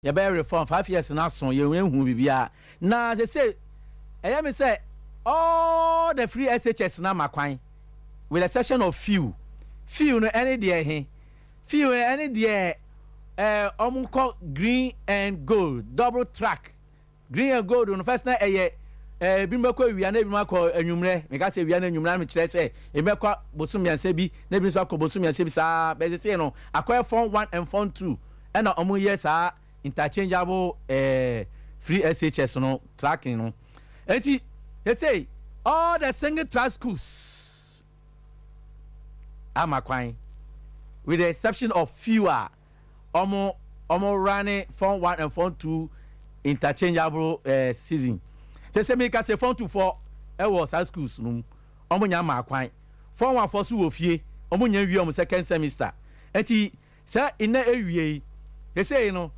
Yɛbɛyɛ reform 5 years na so yɛn ehu biribiara na sese ɛyɛ mi sɛ all the free SHS na ma kwan, with the exception of few. Few no ɛne deɛ he, few no ɛne deɛ ɔmo kɔ green and gold, double track green and gold no. First na ɛyɛ ebi bɛkɔ ewia na ebi mu akɔ enwumrɛ. Meka sɛ ewia na enwumrɛ na mekyerɛ sɛ ebi bɛkɔ bosom 3 bi na ebi nso akɔ bosom 3 bi saa. Bɛsɛ sɛ no akɔyɛ form one and form two, ɛna ɔmo yɛ saa interchangeable free SHS no tracking no. Eti they all the single track schools ama kwan, with the exception of few a ɔmo running form one and form two interchangeable season. Sɛ mi ka sɛ form two fɔ ɛwɔ saa schools no mu, ɔmo nya ama kwan. Form one fɔ so wɔ fie, ɔmo nya wie ɔmo second semester. Eti sɛ nnɛ ewie yi sese yi no,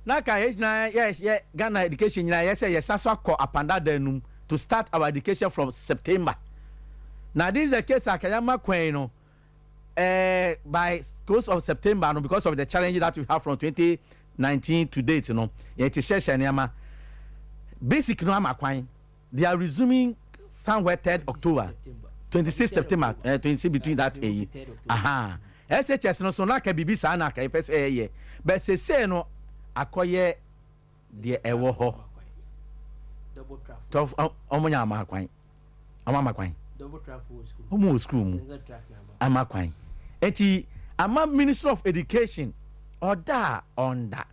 na ka yɛ nyinaa yɛ Ghana education nyinaa yɛ sɛ yɛsa so akɔ apandada num to start our education from September. Na this is the case a kanyama kwan yi no by close of September no, because of the challenge that we have from 2019 to date no, yɛn ti hyɛhyɛ nneɛma basic no ama kwan. They are resuming somewhere 3rd October, 26 September, 26, between that eyi aha. SHS no so na aka biribi saa na aka yɛpɛ sɛ ɛyɛ bɛ sese no akɔyɛ deɛ ɛwɔ hɔ. Tɔf ɔmo nya ama kwan, ɔmo ama kwan, ɔmo wɔ school mu ama kwan. Eti ama Ministry of Education ɔda a ɔnda,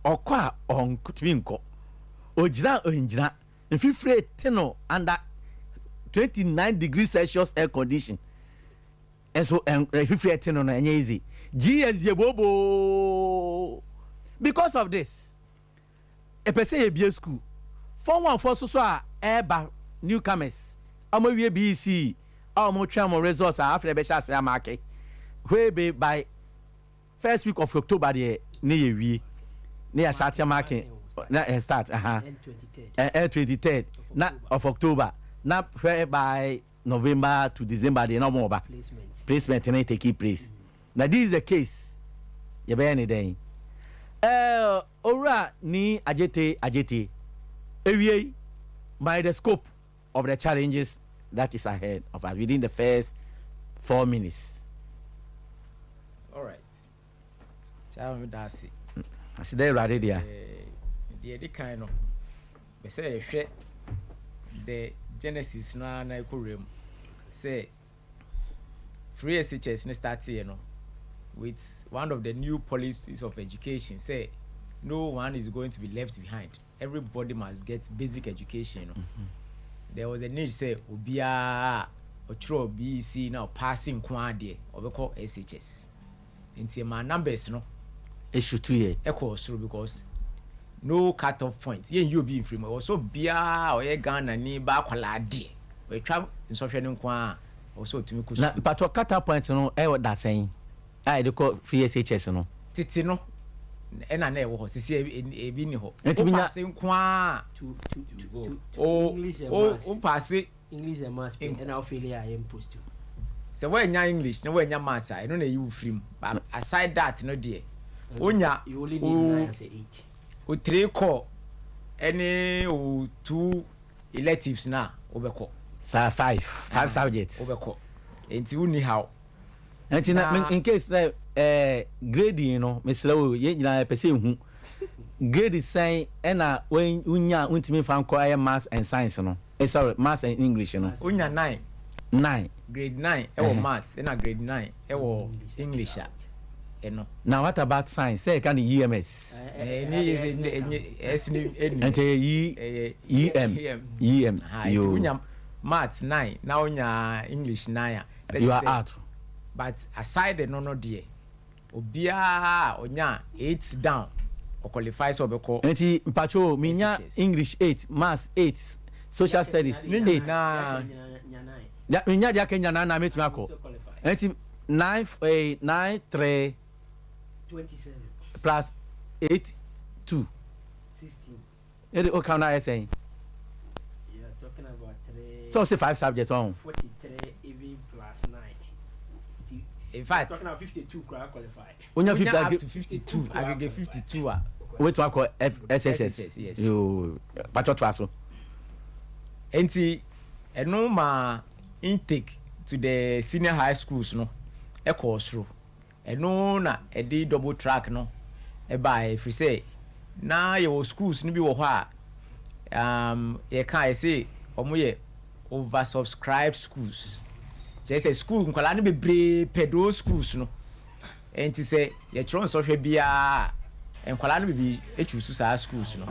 ɔkɔ a ɔntumi nkɔ, ogyina a ɔngyina, mfifire te no under 29°C air condition ɛnso mfifire te no ɛnyɛ easy. GES yɛ booboo because of this. Ɛpɛ sɛ yɛbie school, form one fɔ soso a ɛɛba, newcomers ɔmo wie BECE a ɔmo twɛn ɔmo results a afei ɛbɛhyɛ ase amaake hwee by first week of October deɛ ne yɛ wie ne yɛ start marking na ɛ start aha ɛ 23rd na of October, na hwɛ by November to December deɛ na ɔmo ɔba placement ne take place. Na this is the case, yɛbɛyɛ ne dɛn? Owura ni Agyete Agyete ewie by the scope of the challenges that is ahead of us within the first 4 minutes. All right, kyaa mi da ase. Asida Awurade deɛ. Deɛ ɛdi kan no, bɛsɛ yɛhwɛ the genesis no ara na ɛkɔ wura mu sɛ free SHS no start yɛ no with one of the new policies of education say no one is going to be left behind, everybody must get basic education no. There was a need sɛ obiara ɔtwerɛ BECE na ɔpaase nko adeɛ ɔbɛkɔ SHS, nti ɛma numbers no esutu yɛ ɛkɔ soro because no cut off point. Yɛn yi obi nfiri mu, ɛwɔ so biara ɔyɛ Ghana ni ba akwadaa deɛ ɔtwa nsɔhwɛ no nko a ɔwɔ so ɔtumi kɔ Na sukuu. mpatɔ cut off point no ɛwɔ dasɛn a yɛde kɔ free SHS no? Tete no ɛna na ɛwɔ hɔ, sisi ebi ni hɔ. Nti mi o nya- paase nko a two two two two o English and o maths. O paase. English and maths ɛna o fail a yɛn post to. Sɛ wɔanya English na wɔanya maths a, ɛno na ɛyi wo firi mu. But aside that no deɛ, wonya You only need o nine as a eight. O three core ɛne o two electives na wobɛkɔ. Saa five subjects. Wobɛkɔ, nti wonni haw. Nti na in case sɛ grading no, mesrɛ wo, yɛn nyinaa yɛpɛ sɛ ehu grade sɛn ɛna wonya wontumi fa nkɔ ɛyɛ maths and science no, sorry, maths and English no. Wonya nine. Nine. Grade nine ɛwɔ maths ɛna grade nine ɛwɔ English a ɛno. Na what about science, sɛ yɛka ne EMS? Ɛne yɛ sɛ ɛnyɛ ɛs ne ɛni. Nti ɛyɛ E EM EM. Nti wonya maths nine na wonya English nine a, you are out. But aside no deɛ, obiara onya eight down ɔqualify sɛ ɔbɛkɔ. Nti mpatro minya English 8, maths 8, social studies 8, minya deɛ aka nya nine na metumi akɔ. Nti nine nine three plus 8 2 ɛde o kan na ayɛ sɛn sɛ ɔsɛ five subjects ɔn. 43 even plus 9. In fact, Talking about 52 koraa qualify. Wonya 50 up to 52, aggregate 52 a, wobɛtumi akɔ SHS. SHS, yes. Yoo, patwɔ, toa so. Nti ɛno ma intake to the senior high schools no ɛkɔɔ soro. Ɛno na ɛde double track no ɛbaa, ɛfiri sɛ na yɛwɔ schools no bi wɔ hɔ a yɛka yɛsɛ ɔmo yɛ oversubscribed schools, kyerɛ sɛ school nkwadaa no bebree pɛ those schools no. Nti sɛ yɛtwerɛ nsɔhwɛ biara, nkwadaa no bebree atwi so saa schools no,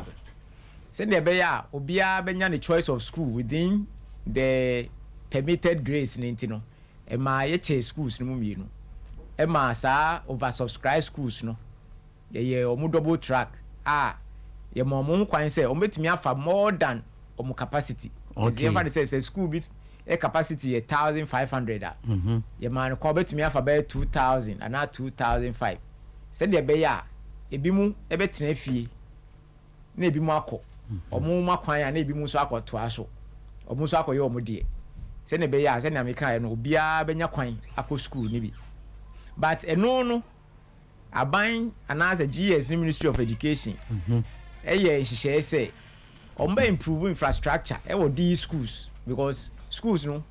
sɛdeɛ ɛbɛyɛ a obiara bɛnya ne choice of school within the permitted grades ne nti no, ɛma yɛkyɛ schools no mu mmienu. Ɛma saa oversubscribed schools no, yɛyɛ ɔmo double track a yɛma ɔmo ho kwan sɛ ɔmo bɛtumi afa more than ɔmo capacity. Nti yɛmfa no sɛ school bi ɛ capacity yɛ 1,500 a, yɛma no kwan ɔbɛtumi afa bɛyɛ 2,000 anaa 2,005, sɛdeɛ ɛbɛyɛ a ebi mu ɛbɛtena fie na ebi mu akɔ ɔmo ma kwan a na ebi mu nso akɔtoa so, ɔmo nso akɔyɛ ɔmo deɛ, sɛdeɛ ɛbɛyɛ a sɛdeɛ meka yɛ no, obiara bɛnya kwan akɔ school ne bi. But ɛno no, aban anaasɛ GES ne Ministry of Education ɛyɛ nhyehyɛeɛ sɛ ɔmo bɛ improve infrastructure ɛwɔ these schools, because schools no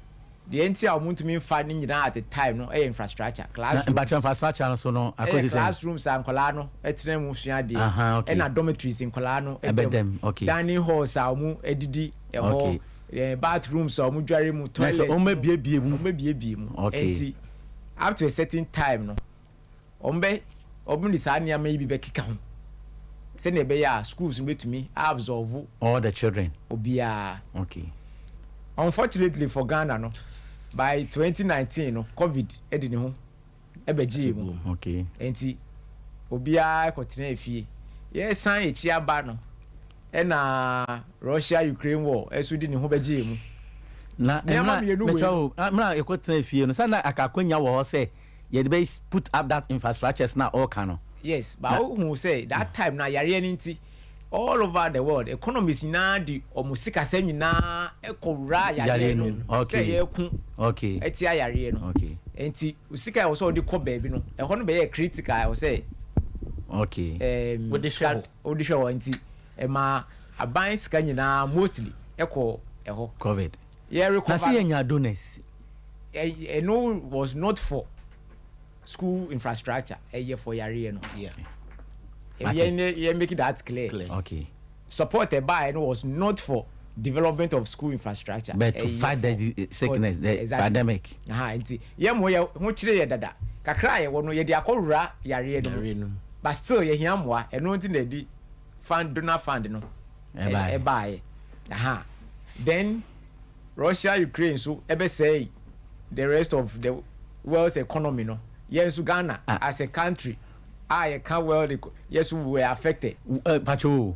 deɛ nti a ɔmo ntumi nfa ne nyinaa at the time no ɛyɛ infrastructure, Na classrooms. mpatwɔ, infrastructure no so no Ɛyɛ akɔsi sɛ classrooms a nkɔlaa no ɛtena mu sua adeɛ, ɛna dormitories nkɔlaa no ɛbɛdɛm, okay. Dining halls a ɔmo adidi ɛhɔ, bathrooms a ɔmo dware mu, Na toilet. sɛ ɔmo abiebie mu. Ɔmo abiebie mu. Nti up to a certain time no, ɔmo de saa nneɛma yi bi bɛkeka ho sɛnea ɛbɛyɛ a schools no bɛtumi absorb all the children. Obiara. Unfortunately for Ghana no, by 2019 no, COVID ɛde ne ho ɛbɛgyee mu. Nti obiara kɔtena efie. Yɛsan ekyi aba no, ɛna Russia Ukraine war ɛso de ne ho bɛgyee mu. Na Nneɛma mmienu wei. Mɛtwa o, mmerɛ a yɛkɔtena fie no, sɛ na aka akwanya wɔ hɔ sɛ yɛde bɛ put up that infrastructures na ɔɔka no. Yes, but wohu sɛ that time na yareɛ no nti, all over the world economies nyinaa de ɔmo sikasɛm nyinaa ɛkɔwura yareɛ Yareɛ no no mu sɛ yɛko ɛtia yareɛ no. Nti sika a ɛwɔ sɛ ɔde kɔ baabi no, ɛhɔ no bɛyɛ critical a ɛwɔ sɛ Wode hwɛ hɔ. Wode hwɛ hɔ, nti ɛma aban sika nyinaa mostly ɛkɔ ɛhɔ. COVID. Yɛ Na recover. sɛ yɛnya donors. Ɛno was not for school infrastructure, ɛyɛ for yareɛ no. Mate. Yɛn make that clear. Clear. Support ɛbaeɛ no was not for development of school infrastructure, But to ɛyɛ fight the sickness, the pandemic. Aha, nti yɛn mo yɛ ho kyerɛ yɛ dada kakra a yɛwɔ no, yɛde akɔwura yareɛ no mu. Yareɛ no mu. But still yɛhia mmoa. Ɛno nti na yɛde fund, donor fund no ɛbaeɛ. Ɛbaeɛ. Aha, then Russia Ukraine so ɛbɛsɛe the rest of the world's economy no, yɛn nso Ghana as a country a yɛka world yɛn nso were affected. Pacho,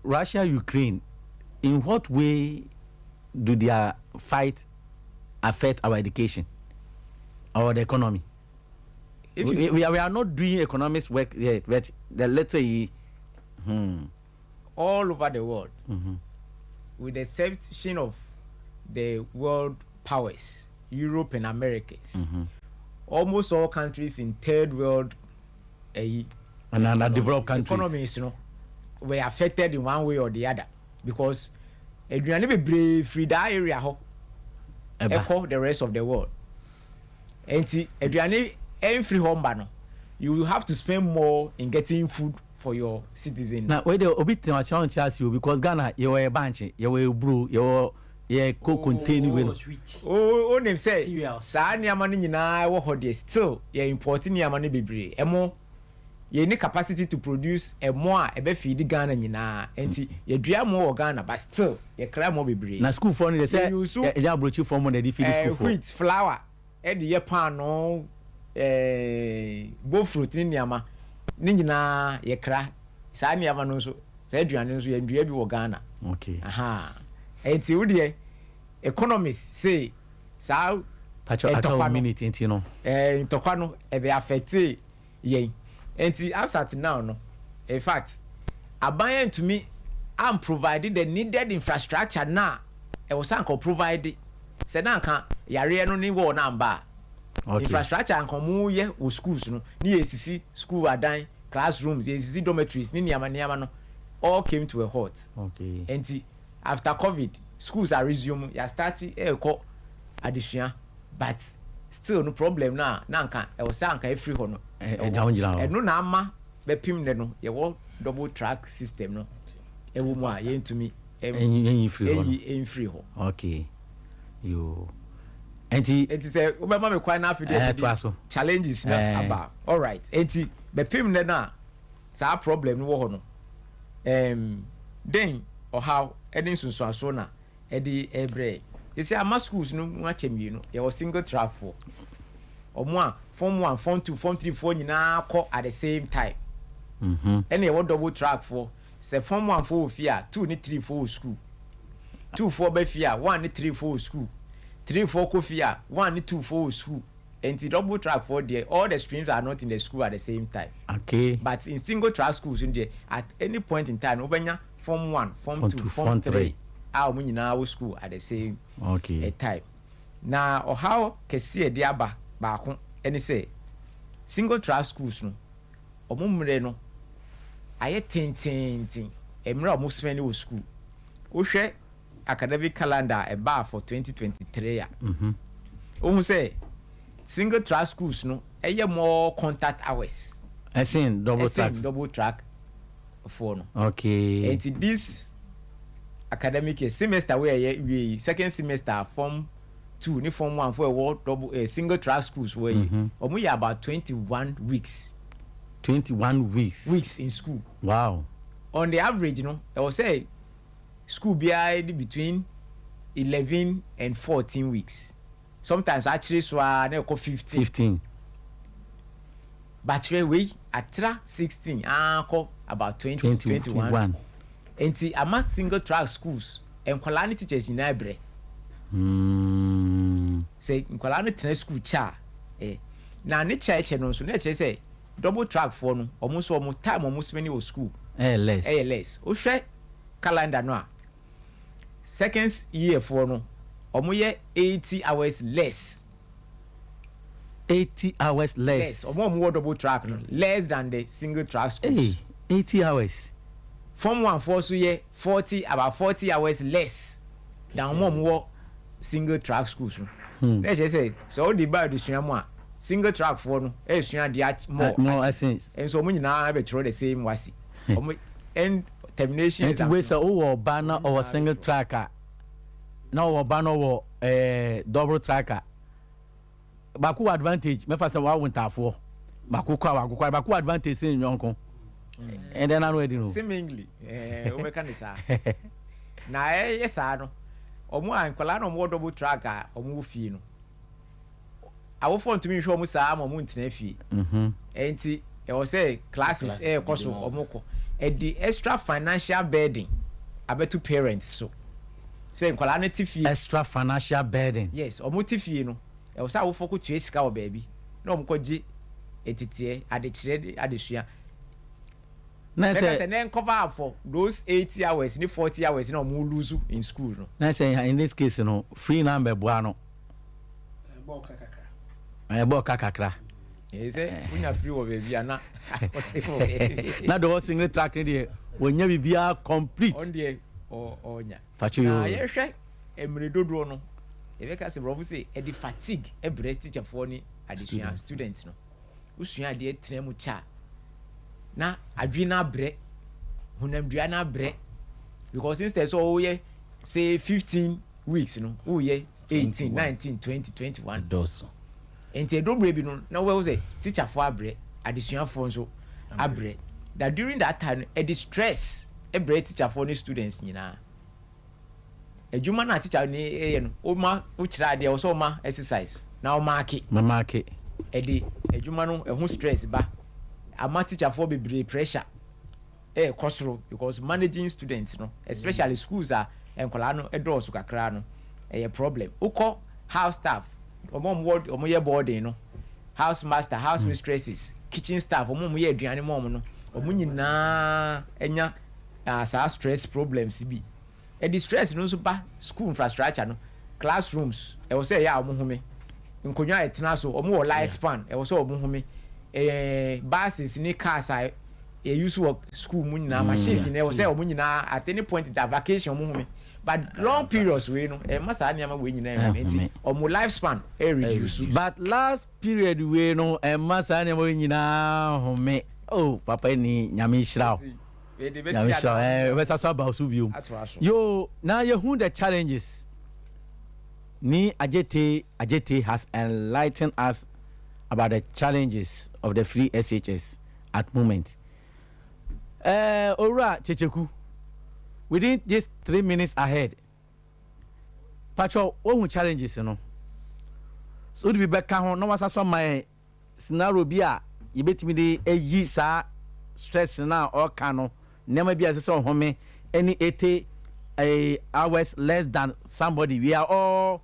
Russia Ukraine, in what way do their fight affect our education or the economy? If we, you, we are not doing economics work yet, but the little All over the world, with the exception of the world powers, Europe and Americas, almost all countries in third world and developed countries. Economies no were affected in one way or the other, because aduane bebree firi that area hɔ ɛba. Ɛkɔ the rest of the world. Nti aduane ɛnfiri hɔ mba no, you will have to spend more in getting food for your citizen. Na wei de, obi tena ɔkyerɛ ɔnkyerɛ ase o, because Ghana yɛwɔ yɛ bankye, yɛwɔ eburo, yɛwɔ yɛ co contain wei no. Wheat. O nim sɛ Cereals. saa nneɛma no nyinaa ɛwɔ hɔ deɛ, still yɛ import nneɛma no bebree. Ɛmo, yɛ ni capacity to produce ɛmo a ɛbɛ feed Ghana nyinaa, nti yɛdua mo wɔ Ghana, but still yɛkra mo bebree. Na schoolfoɔ no de sɛ Yɛ use ɛgya aburokyifoɔ mo na ɛde feed schoolfoɔ. Wheat flour ɛde yɛ paano, bofrot ne nneɛma ne nyinaa yɛkra saa nneɛma no nso. Saa aduane nso yɛndua bi wɔ Ghana. Aha, nti wo deɛ, economist say saa Patro, aka ntɔkwa wo no. minute nti no. Ntɔkwa no ɛbɛ affect yɛn. Nti as at now no, in fact, aban yɛn ntumi am provide the needed infrastructure na ɛwɔ sɛ anka provide sɛ na anka yareɛ no ne wɔ na amba. Infrastructure nka ɔmo yɛ wɔ schools no ne yɛ sisi school adan, classrooms, yɛ sisi dormitories ne nneɛma nneɛma no all came to a halt. Nti after COVID, schools are resume, yɛ start ɛɛkɔ adesua, but still no problem na nka ɛwɔ sɛ anka efiri hɔ no. Ɛgya ho gyina hɔ. Ɛno na ama bɛpem ne no yɛwɔ double track system no ɛwɔ mu a yɛntumi ɛnyi firi hɔ no. Ɛnyi ɛnfiri hɔ. Okay, yo, nti Nti sɛ wobɛma me kwan na afei deɛ Toa so. Challenges na aba. Alright, nti bɛpem ne no a saa problem no wɔ hɔ no, den ɔhaw ɛne nsonsansoɔ na ɛde ɛbrɛ sisi ama schools no mu akyɛ mmienu. Yɛwɔ single track foɔ, ɔmo a form one, form two, form three, four nyinaa kɔ at the same time, ɛna yɛwɔ double track foɔ. Sɛ form one foɔ wɔ fie a, two ne three foɔ wɔ school. Two foɔ bɛ fie a, one ne three foɔ wɔ school. Three foɔ kɔ fie a, one ne two foɔ wɔ school. Nti double track foɔ deɛ, all the streams are not in the school at the same time. But in single track schools no deɛ, at any point in time wobɛnya form one, form form two, two, form form three three a wɔn nyinaa wɔ school at the same time. Na ɔhaw kɛseɛ de aba baako ɛne sɛ single track schools no, wɔn mmerɛ no ayɛ tententen. Mmerɛ a wɔn spend wɔ school, wohwɛ academic calendar a ɛbaa for 2023 a, ohun sɛ single track schools no ɛyɛ more contact hours ɛsen double track. Ɛsen double track foɔ no. Nti this academic year, semester wey ɛyɛ wie yi, second semester, form two ne form one foɔ ɛwɔ double single track schools wɔ yi, wɔn yɛ about 21 weeks. 21 weeks. Weeks in school. On the average no, ɛwɔ sɛ school biara di between 11 and 14 weeks, sometimes akyere so a na ɛkɔ 15. 15. But hwɛ, wei atra 16 akɔ about 20 to 20 21. 21. Nti ama single track schools nkwadaa ne teachers nyinaa brɛ. Sɛ nkwadaa no tena school kyɛ a na ne kyɛkyɛ no nso na ɛkyerɛ sɛ double track foɔ no, ɔmo nso ɔmo time ɔmo spend wɔ school ɛyɛ less. Ɛyɛ less. Wohwɛ calendar no a, second year foɔ no, ɔmo yɛ 80 hours less. 80 hours less. Less, ɔmo a ɔmo wɔ double track no, less than the single track schools. Hey, 80 hours. Form one foɔ so yɛ 40, about 40 hours less than ɔmo a ɔmo wɔ single track schools no. Na ɛkyerɛ sɛ ɔde ba adesua mu a, single track foɔ no ɛresua adeɛ more. More akyi. essence. Nso ɔmo nyinaa bɛtwerɛ the same WASSCE, ɔmo end termination Nti exam wei no. sɛ wowɔ ɔba na ɔwɔ single track a, na ɔwɔ ɔba na ɔwɔ double track a, baako wɔ advantage. Mɛfa sɛ wawo ntaafoɔ, baako kɔ a baako kɔ a, baako wɔ advantage sɛ nyɔnko ɛdɛ nanu ɛdi no. Seemingly wobɛka ne saa na ɛyɛ saa no, ɔmo a nkwadaa na ɔmo wɔ double track a ɔmo wɔ fie no, awofoɔ ntumi nhwɛ ɔmo saa ma ɔmo ntena fie. Ɛnti ɛwɔ sɛ classes classes ɛɛkɔ so bi ma ɔmo. Ɔmo kɔ, ɛdi extra financial burden abɛto parents so sɛ nkwadaa no te fie. Extra financial burden. Yes, ɔmo te fie no, ɛwɔ sɛ awofoɔ kɔ tua sika wɔ baabi na ɔmo kɔ gye eteteɛ adekyerɛ de adesua. Na bɛka sɛ sɛ ne cover up for those 80 hours ne 40 hours na ɔmo lose in school no. Na sɛ in this case no, free na mbɛboa no. Bɔɔl kakra. Ɛbɔ ɔka kakra. Ɛyɛ sɛ wonya free wɔ baabi a na akɔhyɛ wɔ baabi. Na the whole single track ne deɛ, wɔnya biribiara complete. Ɔn deɛ ɔnya. Patro Na yo. yɛhwɛ mmerɛ dodoɔ no, yɛbɛka sɛ borɔfo sɛ ɛde fatigue ɛbrɛ teacherfoɔ ne adesua students no. Wosua adeɛ tena mu kyɛ a, na adwene no abrɛ, honamdua no abrɛ, because instead sɛ ɔwoyɛ say 15 weeks no, woyɛ 18, 19, 20, 21. Dɔɔso. Nti ɛdɔmmerɛ bi no na wɔbɛwo sɛ teacherfoɔ abrɛ, adesuafoɔ nso abrɛ, that during that time no, ɛde stress ɛbrɛ teacherfoɔ ne students nyinaa. Adwuma no a teacher ne ɛyɛ no, woma wokyerɛ adeɛ wɔ sɛ woma exercise na womaake. Mamake. Ɛde adwuma no ɛho stress ba ama teacherfoɔ bebree, pressure ɛɛkɔ soro because managing students no, especially schools a nkwadaa no ɛdɔɔso kakra no, ɛyɛ problem. Wokɔ house staff, ɔmo a ɔmo wɔ, ɔmo yɛ boarding no, house master, house mistresses, kitchen staff, ɔmo a ɔmo yɛ aduane ma ɔmo no, ɔmo nyinaa ɛnya saa stress problems bi. Ɛde stress no nso ba school infrastructure no, classrooms ɛwɔ sɛ ɛyɛ a ɔmo home. Nkonnwa a ɛtena so, ɔmo wɔ life span, ɛwɔ sɛ ɔmo home. Buses ne cars a yɛ use wɔ school mu nyinaa, machines ne, ɛwɔ sɛ ɔmo nyinaa at any point in vacation ɔmo home. But long periods wei no, ɛma saa nneɛma wei nyinaa ɛhome, nti ɔmo life span ɛ reduce. But last period wei no, ɛma saa nneɛma wei nyinaa home. Oh, papa ni, Nyame nhyira wo, Nyame nhyira wo. Ɛbɛsa so aba wo so biom. Yo, na yɛhu the challenges ni. Ajete Ajete has enlightened us about the challenges of the free SHS at moment. Owura Checheku, within just 3 minutes ahead, patro, wohu challenges no so wode bi bɛka ho na wasa so ama yɛn scenario bi a yɛbɛtumi de ayi saa stress no a ɔka no, nneɛma bi a ɛsɛ sɛ ɔhome ɛne 80 hours less than somebody. We are all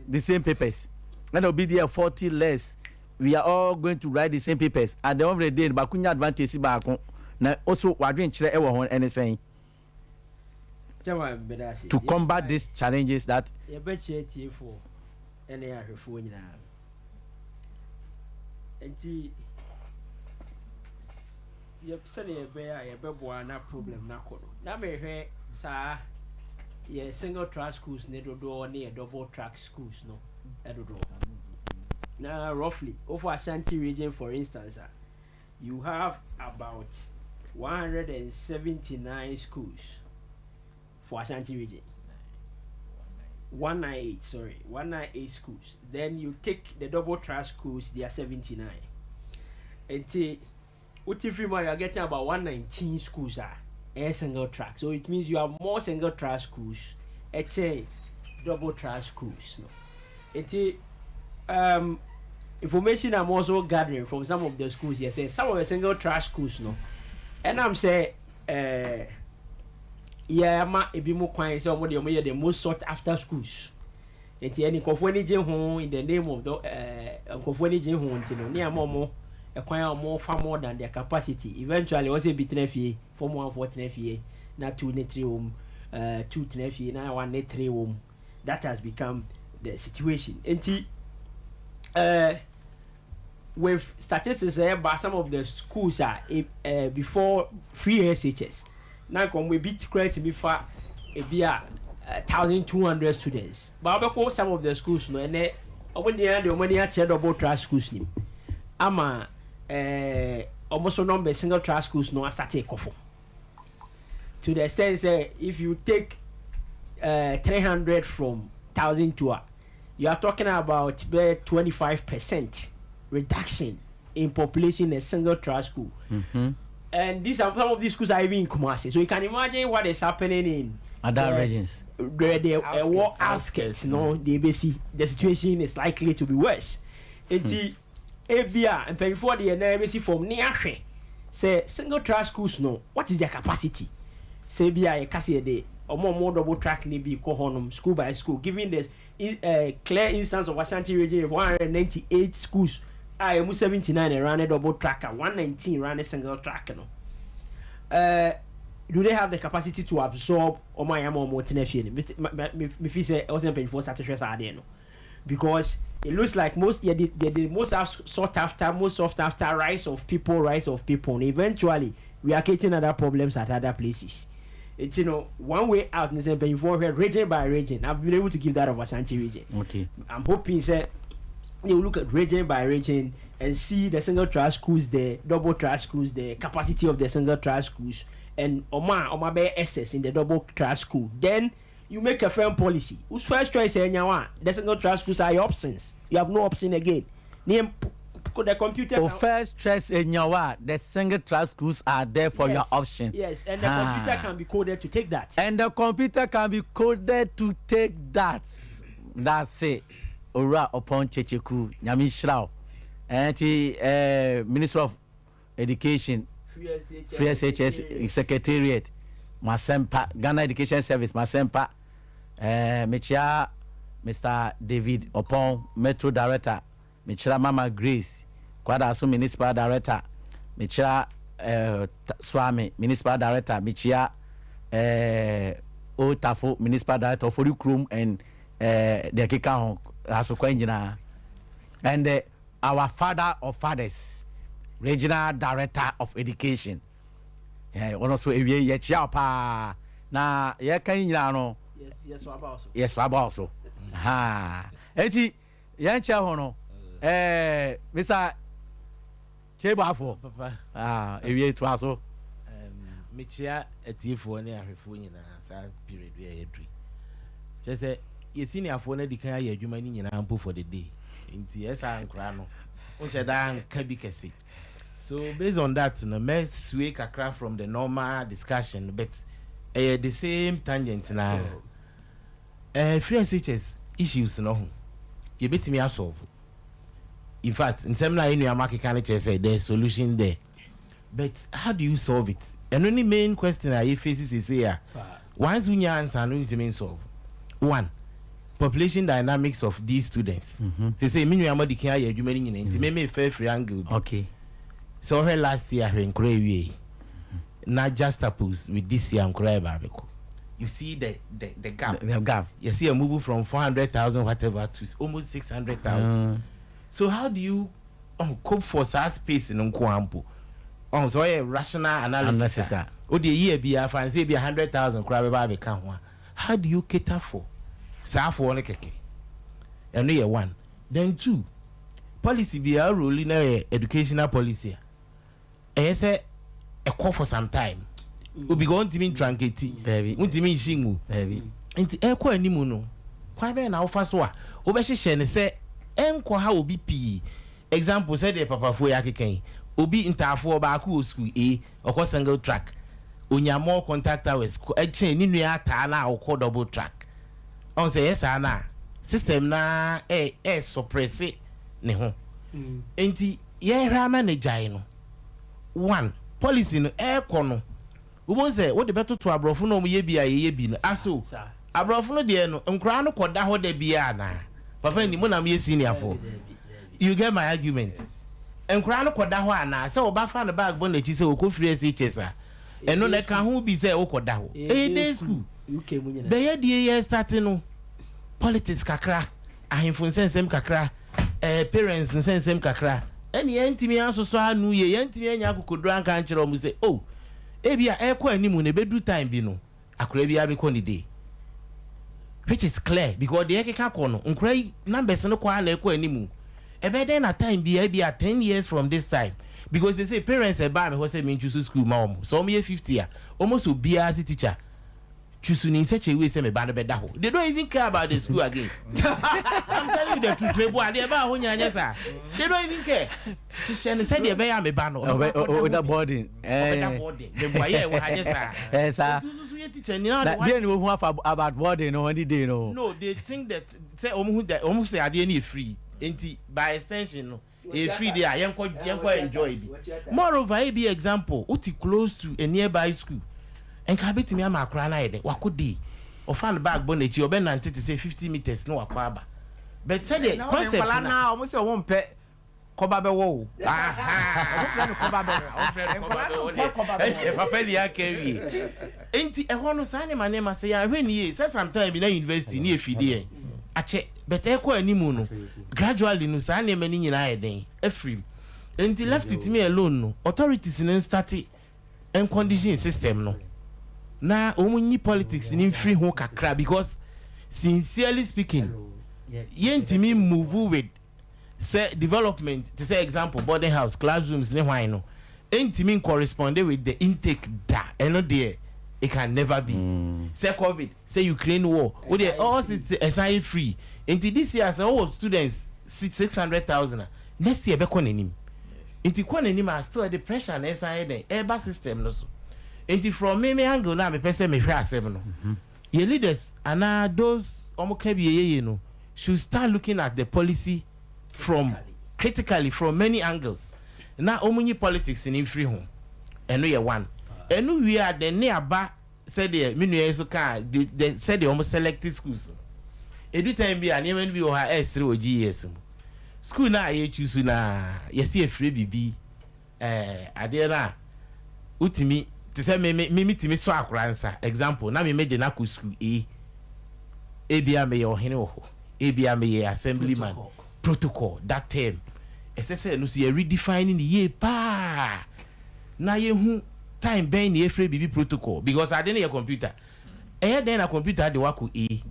the same papers, ɛna obi deɛ 40 less. We are all going to write the same papers. At the end of the day, baako nya advantage baako na also wadwenkyerɛ ɛwɔ ho ɛne sɛn to combat these challenges that Yɛbɛkyerɛ tiefoɔ ɛne ahwɛfoɔ nyinaa. Nti sɛdeɛ yɛbɛyɛ a yɛbɛboa na problem no akɔ no, na mehwɛ saa yɛ single track schools ne dodoɔ ne yɛ double track schools no dodoɔ. Na roughly, wofɔ Ashanti Region for instance a, you have about 179 schools for Ashanti Region, 198, sorry, 198 schools. Then you take the double track schools, they are 79. Nti wote firi mu a, you are getting about 119 schools a ɛyɛ single track. So it means you have more single track schools ɛkyɛn double track schools no. Nti information I'm also gathering from some of the schools here say some of the single track schools no, ɛnam sɛ yɛama ebi mu kwan sɛ ɔmo deɛ ɔmo yɛ the most sought after schools, nti ɛni nkɔfoɔ ani gye ho in the name of the nkɔfoɔ ani gye ho, nti no ne ama ɔmo ɛkwan a ɔmo fa more than their capacity. Eventually wɔn sɛ ebi tena fie, form one foɔ tena fie na two ne three wɔm, two tena fie na one ne three wɔm. That has become the situation. Nti with statistics ɛyɛ some of the schools a before free SHS na nka ɔmo ebi kura tumi fa ebi a 1,200 students, but ɔbɛkɔ some of the schools no, ɛnɛ ɔmo nyinaa de ɔmo ani akyerɛ double track schools nim ama ɔmo so number single track schools no asate kɔfo to the extent say if you take 300 from 1,002 a, you are talking about 25% reduction in population in a single track school. And these are some of these schools are even in Kumasi. So you can imagine what is happening in other regions. The war outskirts, no, the ABC, the situation is likely to be worse. Enti ebia mpanyinfoɔ deɛ na ebesi fam ne ahwɛ sɛ single track schools no, what is their capacity? Sɛ ebia yɛ kasa yɛ de ɔmo double track ne bi kɔ hɔnom school by school, given the clear instance of Ashanti Region, 198 schools a emu 79 ɛran ne double track a 119 ran ne single track no, do they have the capacity to absorb ɔmo a yɛama ɔmo tena fie no? Me fi sɛ ɛwɔ sɛ mpanyinfoɔ start hwɛ saa adeɛ no, because it looks like most, yeah, the most sought after, most sought after rise of people, rise of people, and eventually we are creating other problems at other places. It's one way out ne sɛ mpanyinfoɔ hwɛ region by region. I've been able to give that of Ashanti Region. I'm hoping say they will look at region by region and see the single track schools there, double track schools there, capacity of the single track schools, and ɔmo a ɔmo abɛyɛ excess in the double track school. Then you make a firm policy. Whose first choice ɛnya wa, the single track schools are your options. You have no option again. Name the computer. O first choice enyawa, the single track schools are there for your option. Yes, and the computer can be coded to take that. And the computer can be coded to take that. That's it. Owura Ɔpɔn Checheku, Nyame nhyira wo. Ɛnti Ministry of Education, Free SHS Secretariat, Masempa, Ghana Education Service, Masempa, mekyia Mr David Ɔpɔn, Metro Director, mekyia Mama Grace Kwadaso, Municipal Director, mekyia Swami, Municipal Director, mekyia Otafo, Municipal Director, Ofori Kurom and deɛ keka ho asokwan nyinaa. And our father of fathers, Regional Director of Education, ɔno nso ewie yɛkyia wo paa. Na yɛka yi nyinaa no, yɛso aba wo so ha. Eti yɛnkyɛ ho no, Mr Kyeboafo, ewie toa so. Mekyia atiefoɔ ne ahwɛfoɔ nyinaa. Saa period bi a yɛduri, kyerɛ sɛ yɛ seniorfoɔ no adi kan ayɛ adwuma no nyinaa mpo for the day, nti ɛsaa nkoraa no wonhyɛ daa nka bi kɛse. So based on that no, mɛsue kakra from the normal discussion, but ɛyɛ the same tangent na free SHS issues no ho yɛbɛtumi asolve. In fact, nsɛm no a yɛnnuama keka no kyerɛ sɛ there is solution there, but how do you solve it? Ɛno ne main question a yɛface sese a once wonya answer no, ntumi nsolve. One, population dynamics of these students. Sese me nuama di kan ayɛ adwuma no nyinaa, nti me fɛ firi angle bi. Sɛ ɔhwɛ last year, ahwɛ nkora ewie na juxtapose with this year nkora ɛba abɛkɔ, you see the gap. The gap. You see a move from 400,000 whatever to almost 600,000. So how do you cope for saa space no nko ampo ɔn sɛ ɔyɛ rational analysis? Analysis a. O de year bi afa nse bi 100,000 koraa bɛba abɛka ho a, how do you cater for saa afoɔ no kɛkɛ? Ɛno yɛ one. Then two, policy bi a roli na yɛ educational policy a ɛyɛ sɛ ɛkɔ for some time obi ka ɔntumi ntruncate. Dabi. Ntumi nhyɛ ngu. Dabi. Nti ɛkɔ anim no, kwan bɛyɛ na wofa so a wobɛhyehyɛ ne sɛ ɛnkɔ ha obi pii? Example, sɛdeɛ papafoɔ yi akeka yi, obi ntaafoɔ baako wɔ school A, ɔkɔ single track, onya more contact hours ɛkyɛn ne nua ataa na ɔkɔ double track. Ɔn sɛ ɛyɛ saa na system na ɛ suppress ne ho. Nti yɛhwɛ ama ne gyae no, one policy no ɛɛkɔ no, wobɛhu sɛ wode bɛtoto aborɔfo no a ɔmoyɛ bi a yɛyɛ bi no aso. Aborɔfo no deɛ no, nkoraa no kɔda hɔ da biaa anaa? Papa ni mo nam yɛ seniorfoɔ, you get my argument? Nkoraa no kɔda hɔ anaa sɛ ɔba fa no bag bɔ n'akyi sɛ ɔkɔ free SHS a, ɛno na ɛka ho bi sɛ wokɔda hɔ, ɛyɛ day school. UK mu nyinaa. Bɛyɛ deɛ yɛ start no, politics kakra, ahemfo nsɛnsɛm kakra, parents nsɛnsɛm kakra, ɛne yɛntumi asosɔ ano yie, yɛntumi anya akokoduro anka nkyerɛ ɔmo sɛ, oh, ebi a ɛkɔ anim no, ebɛduru time bi no, akora bi abɛkɔ ne day, which is clear, because deɛ ɛkeka kɔ no, nkora yi numbers no kɔ a na ɛkɔ anim. Ɛbɛyɛ dɛn na time bi, ebi a 10 years from this time? Because they say parents ɛbaa mi hɔ sɛ mi nchoose school ma wɔn, sɛ wɔn yɛ 50 a, almost obiara si, "Teacher, choose ni in such a way sɛ me ba no bɛda hɔ." They don't even care about the school again. I'm telling you the truth. Mebo adeɛ ɛbaa hɔ nyina nyɛ saa, they don't even care. Hyehyɛ no sɛdeɛ ɛbɛyɛ a me ba no ɔbɛ ɔda boarding. Ɔbɛda boarding. Mebo ayɛ ɛwɔ ha nyɛ saa. Saa. Otu soso yɛ teacher ni na Na deɛ ni wohu afa about boarding no any day no? No, they think that sɛ ɔmo hu that ɔmo sɛ adeɛ no yɛ free, nti by extension no, ɛyɛ free de a, yɛnkɔ enjoy bi. Moreover, ebi example, wote close to a nearby school, nka abɛtumi ama akora no ayɛ dɛ wakɔ day, ɔfa no bag bɔ n'akyi, ɔbɛnante te sɛ 50 meters na wakɔ aba. But sɛdeɛ concept na na ɔmo sɛ ɔmo mpɛ kɔba bɛwɔ o, ɔmo frɛ no kɔba bɛwɔ. Ɔmo frɛ no kɔba Nkwadaa no bɛwɔ. mpɛ kɔba bɛwɔ. Deɛ papa ni aka wie, nti ɛhɔ no saa nneɛma sɛ yɛahwɛ ne yie sɛ sometime bi na university ne yɛfidi yɛn akyɛ, but ɛkɔ anim no, gradually no, saa nneɛma no nyinaa yɛ den afiri mu. Nti left with me alone no, authorities no start condition system no na wɔn nyi politics ni mfiri ho kakra, because sincerely speaking, yɛntumi move with sɛ development, te sɛ example, boarding house, classrooms ne hwan no, ntumi correspond with the intake da. Ɛno deɛ, it can never be. Sɛ COVID, sɛ Ukraine war o deɛ, all system ɛsan yɛ free. Nti this year sɛ ɔwɔ students 600,000 a, next year bɛkɔ n'anim. Nti kɔ n'anim a, still the pressure na ɛsan yɛ dɛ ɛɛba system no so. Nti from me angle na mepɛ sɛ mehwɛ asɛm no, yɛ leaders anaa those ɔmo ka bi yɛyɛ no should start looking at the policy from critically, from many angles, na ɔmo nyi politics ni nfiri ho. Ɛno yɛ one. Ɛno wie a, then ne aba sɛdeɛ me nua yi so kaa de sɛdeɛ ɔmo select schools. Edu time bi a, nneɛma no bi wɔ ha ɛɛsere wɔ GES mu school na a yɛtwi so na yɛsi efiri bibi adeɛ na wotumi te sɛ me tumi sɔ akora nsa, example, na me de n'akɔ school A, ebi a meyɛ ɔhene wɔ hɔ, ebi a meyɛ assemblyman. Protocol, that term, ɛsɛ sɛ ɛno so yɛ redefine ne yie paa na yɛhu time bɛn na yɛfrɛ biribi protocol, because ade no yɛ computer. Ɛyɛ dɛn na computer de wakɔ A?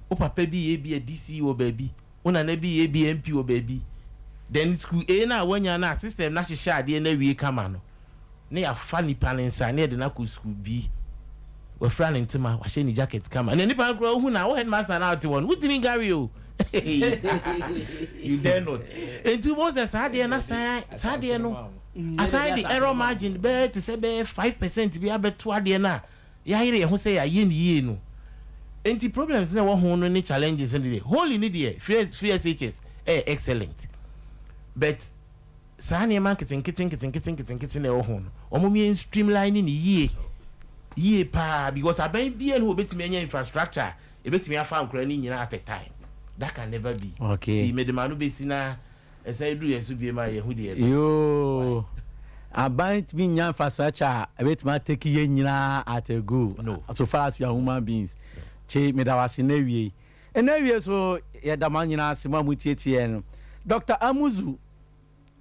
Wo papa bi yɛ bi a DC wɔ baabi, wo nana bi yɛ bi MP wɔ baabi, then school A na wanya na system na hyehyɛ adeɛ na awie kama no, ne yɛafa nipa ne nsa ne yɛde no akɔ school B. Wafura ne ntoma, wahyɛ ne jacket kama, na nipa no koraa ohu na wo headmaster na ɔte hɔ no, wotumi gari o, you dare not. Nti wọ́n sɛ saa adeɛ na saa adeɛ no asan de error margin bɛyɛ te sɛ bɛyɛ 5% bi abɛto adeɛ no a yɛayere yɛn ho sɛ yɛayɛ ne yie no. Nti problems na ɛwɔ ho no ne challenges no deɛ, wholly ne deɛ, free SHS ɛyɛ excellent, but saa nneɛma nketenkete nketenkete nketenkete na ɛwɔ ho no, wɔn yɛn streamline ne yie yie paa, because aban bia no wɔbɛtumi anya infrastructure a ebɛtumi afa nkora ne nyinaa at a time. That can never be. Ti mɛdema no bɛsi na ɛsɛn edu yɛn so bie ma yɛn ho deɛ. Yoo, aban tumi nya infrastructure a ebɛtumi atake yɛn nyinaa at a go? No. So far as we are human beings. Kye medawase na awie ɛna awie so, yɛda mo nyinaa ase mo a motietie no. Dr Amuzu,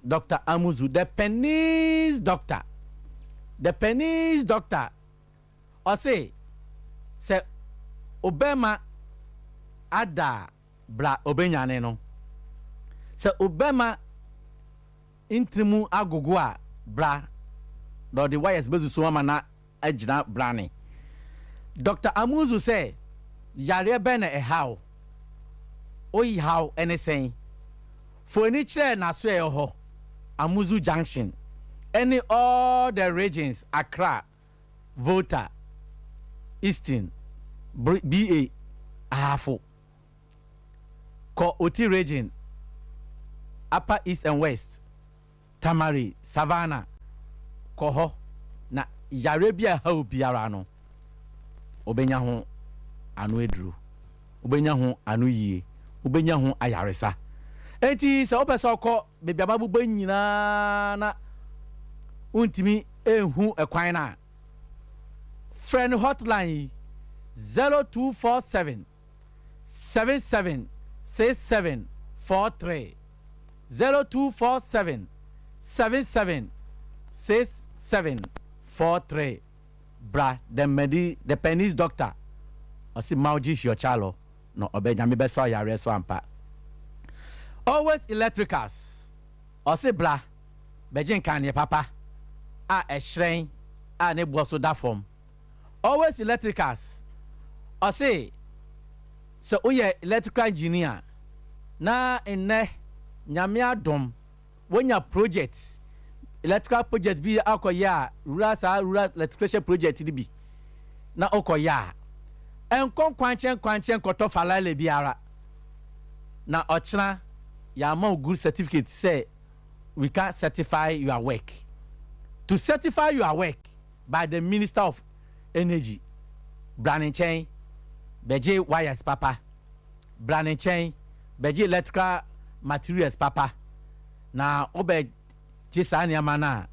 Dr Amuzu, the penis doctor, the penis doctor, ɔse sɛ obɛma ada a, bra, obɛnyane no. Sɛ obɛma ntirimu agogo a, bra na ɔde wires bɛsusu ama na agyina brane. Dr Amuzu sɛ yareɛ bɛn na ɛha wo, woyi haw ne sɛn, fo ani kyerɛ n'aso ɛwɔ hɔ, Amuzu Junction ɛne all the regions, Accra, Volta, Eastern, ba Ahafo, kɔ Oti Region, Upper East and West, Tamale, Savannah, kɔ hɔ na yare bi a ɛha obiara no, wobɛnya ho ano aduro, wobɛnya ho ano yie, wobɛnya ho ayaresa. Enti sɛ wopɛ sɛ ɔkɔ baabi a mabobɔ nyinaa na wontumi ɛnhu ɛkwan no a, frɛ no hotline yi, 0247 77 67 43, 0247 77 67 43. Bra, the medi the penis doctor, ɔsi mauji hyiɔkyalo na ɔbɛ Nyame bɛsɛ ɔyareɛ so ampa. Always Electricals, ɔsi bra bɛgye nkaneɛ papa a ɛhyerɛn a ne boɔ so da fam. Always Electricals ɔsi sɛ woyɛ electrical engineer na nnɛ Nyame adom wonya project, electrical project bi akɔyɛ a, rural, saa rural electrification project no bi na wokɔyɛ a, ɛnkɔ nkwankyɛn nkwankyɛn nkɔtɔ falale biara na ɔkyena yɛama wo good certificate sɛ we can certify your work. To certify your work by the Minister of Energy, bra ne nkyɛn bɛgye wires papa, bra ne nkyɛn bɛgye electrical materials papa, na wobɛgye saa nneɛma no a,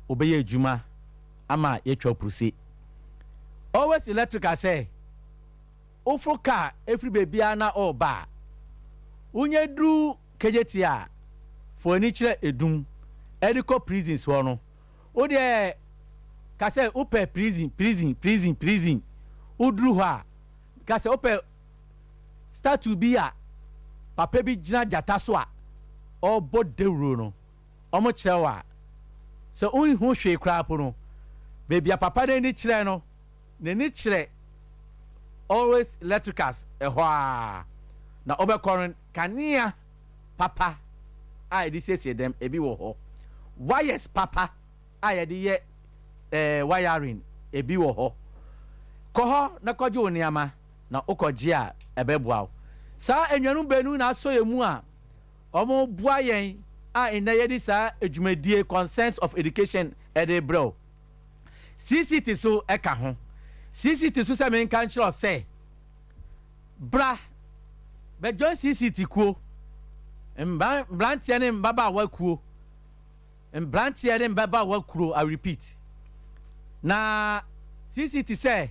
wobɛyɛ adwuma ama yɛtwa puruse. Always Electrical sɛ woforo kaa ɛfiri baabiara na ɔreba a, wonyɛ duru Kegyeti a, fo ani kyerɛ Edum ɛde kɔ Prisons hɔ no, wodeɛ ka sɛ wopɛ prison, prison, prison, prison. Woduru hɔ a, ka sɛ wopɛ statue bi a papa bi gyina gyata so a ɔrebɔ dawuro no. Ɔmo kyerɛ wo a, sɛ wonhu hwee koraa po no, baabi a papa no ani kyerɛ no, n'ani kyerɛ Always Electricals ɛhɔ a na wobɛkɔ no. Kanea papa a yɛde siesie dɛm ebi wɔ hɔ, wires papa a yɛde yɛ wiring ebi wɔ hɔ. Kɔ hɔ na kɔgye wo nneɛma, na wokɔgye a, ɛbɛboa wo. Saa anuanom baanu na asɔ yɛn mu a wɔn boa yɛn a nnɛ yɛde saa adwumadie Concerns of Education ɛde brɛ wo. CCT so ɛka ho. CCT so sɛ menka nkyerɛ sɛ bra bɛjoin CCT kuo, mmeranteɛ ne mmabaawa kuo, mmeranteɛ ne mmabaawa kuo. I repeat, na CCT sɛ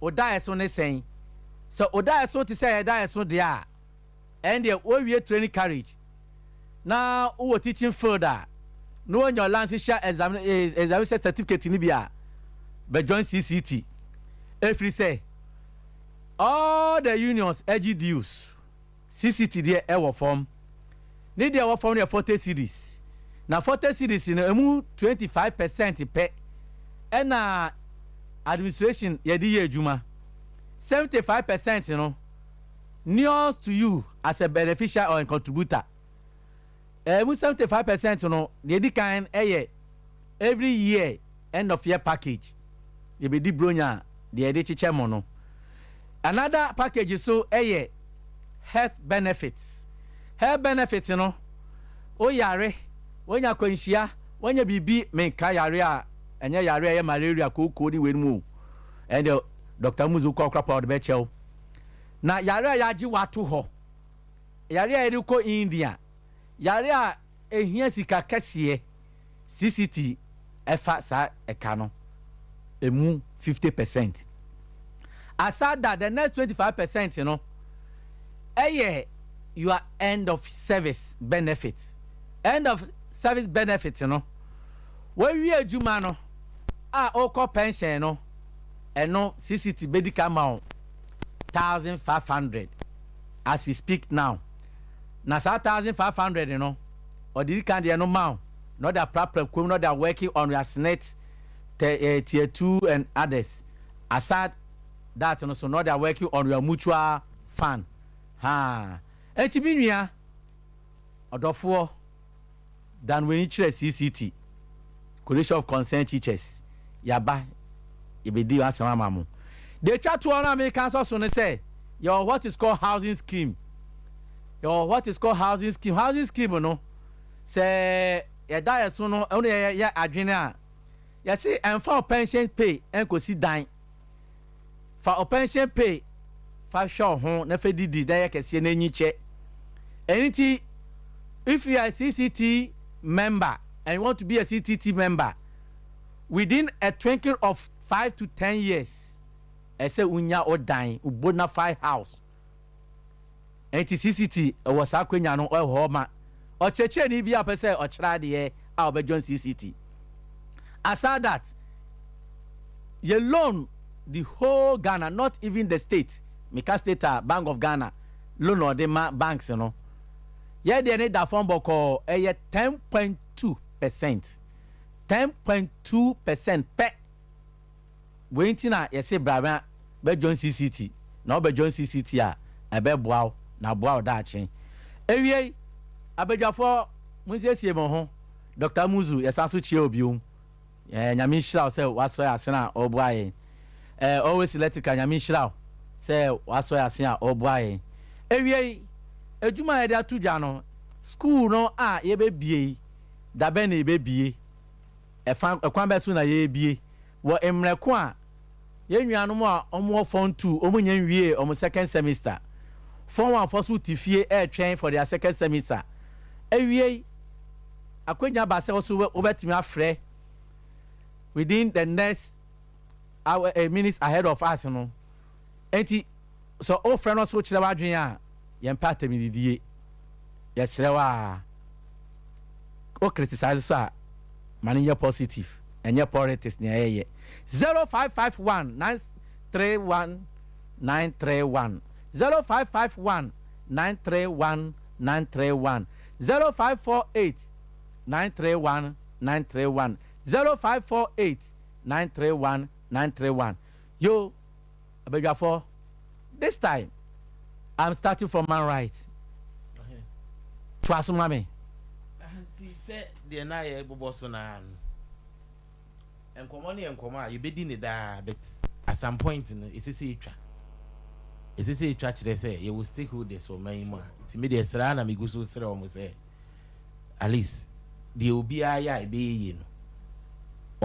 ɔdaeɛ so ne sɛn? Sɛ ɔdaeɛ so te sɛ ɛdaeɛ so deɛ a, Ɛn deɛ wowie training college na wowɔ teaching field a, na woanya licensure examination certificate ni bi a, bɛ join CCT, ɛfiri sɛ all the unions agye dues. CCT deɛ ɛwɔ fam. Ne deɛ ɛwɔ fam no yɛ 40 cedis, na 40 cedis no, emu 25% pɛ ɛna administration yɛde yɛ adwuma. 75% no inures to you as a beneficiary or a contributor. Ɛmu 75% no deɛ, edi kan ɛyɛ every year end of year package, yɛbɛdi bronya deɛ yɛde kyekyɛ mo no. Another package so ɛyɛ health benefits. Health benefits no, woyare, wonya akwanhyia, wonya biribi, menka yare a ɛnyɛ yare a ɛyɛ malaria, kookoo ne wei mu o, ɛnde Dr Muzu kɔ ɔkora pa ɔde bɛkyɛw. Na yare a yɛagye wato hɔ, yare a yɛde kɔ India, yare a ehia sika kɛseɛ, CCT ɛfa saa ɛka no emu 50%. Aside that, the next 25% no ɛyɛ your end of service benefit. End of service benefit no, wɔawie adwuma no a ɔrekɔ pension no, ɛno CCT bɛdi ka ma wo 1,500 as we speak now. Na saa 1,500 no, ɔde di kan deɛ no ma wo na ɔde aprapra kurom na ɔde working on your SSNIT tier two and others. Aside that no so, na ɔde working on your mutual fund ha. Eti bi nua ɔdɔfoɔ, dan w'ani kyerɛ CCT, Coalition of Concerned Teachers. Yaba yɛbɛdi asɛm ama mo. Deɛ etwa toɔ no a meka nso so ne sɛ yɛwɔ what is called housing scheme. Yɛwɔ what is called housing scheme. Housing scheme no, sɛ yɛda yɛ so no, ɛno yɛ yɛ adwene a yɛsi ɛnfa o pension pay ɛnkosi dan. Fa o pension pay fa hwɛ ɔho na fɛ didi na yɛ kɛseɛ na enyi kyɛ. Ɛni ti, if you are a CCT member and you want to be a CCT member within a twinkle of 5 to 10 years, ɛsɛ wonya o dan, o bona fide house. Ɛnti CCT ɛwɔ saa akonnwa no ɛwɔ hɔ ma ɔkyerɛkyerɛni bi a ɔpɛ sɛ ɔkyerɛ adeɛ a ɔbɛjoin CCT. Aside that, yɛ loan, the whole Ghana, not even the state, mika state a, Bank of Ghana loan a ɔde ma banks no, yɛ deɛ ne da fam bɔkɔɔ, ɛyɛ 10.2%, 10.2% pɛ. Wei nti na yɛsɛ brabra bɛjoin CCT, na ɔbɛjoin CCT a, ɛbɛboa wo na aboa wo daakye. Ewie, abadwafoɔ, monsiesie mo ho. Dr Muzu, yɛsan so kyia obiom. Nyame nhyira wo sɛ wasɔ yɛ ase a ɔboa yɛn. Always Electrical, Nyame nhyira wo sɛ wasɔ yɛ ase a ɔboa yɛn. Ewie, edwuma a yɛde ato dwa no, school no a yɛbɛbie yi, dabɛn na yɛbɛbie? Ɛfa ɛkwan bɛ so na yɛrebie wɔ mmerɛko a yɛn nuanom a wɔwɔ form two, wɔn nyɛ nwie wɔn second semester, form one fɔ so te fie ɛretwɛn for their second semester. Ewie, akonnwa ba sɛ wɔso wɔbɛtumi afrɛ within the next hour, minutes ahead of us no. Eti sɛ ɔfrɛ no so kyerɛ w'adwene a, yɛn pɛ atɛmididie, yɛsrɛ wo a, o criticize so a, ma no nyɛ positive, ɛnyɛ politics. Nea ɛyɛ 0551931931, 0551931931, 0548931931, 0548931931. Yo, abadwafoɔ, this time I'm starting from my right to asoma me. Nti sɛ deɛ na yɛ bobɔ so naa no, nkɔmɔ no yɛ nkɔmɔ a yɛbɛdi ne daa, but at some point no, ɛsɛ sɛ yɛtwa, ɛsɛ sɛ yɛtwa kyerɛ sɛ yɛwɔ stakeholders wɔ man yi mu a, nti me deɛ sraa na megu so srɛ wɔn sɛ at least deɛ obiara yɛ a ɛbɛyɛ yie no,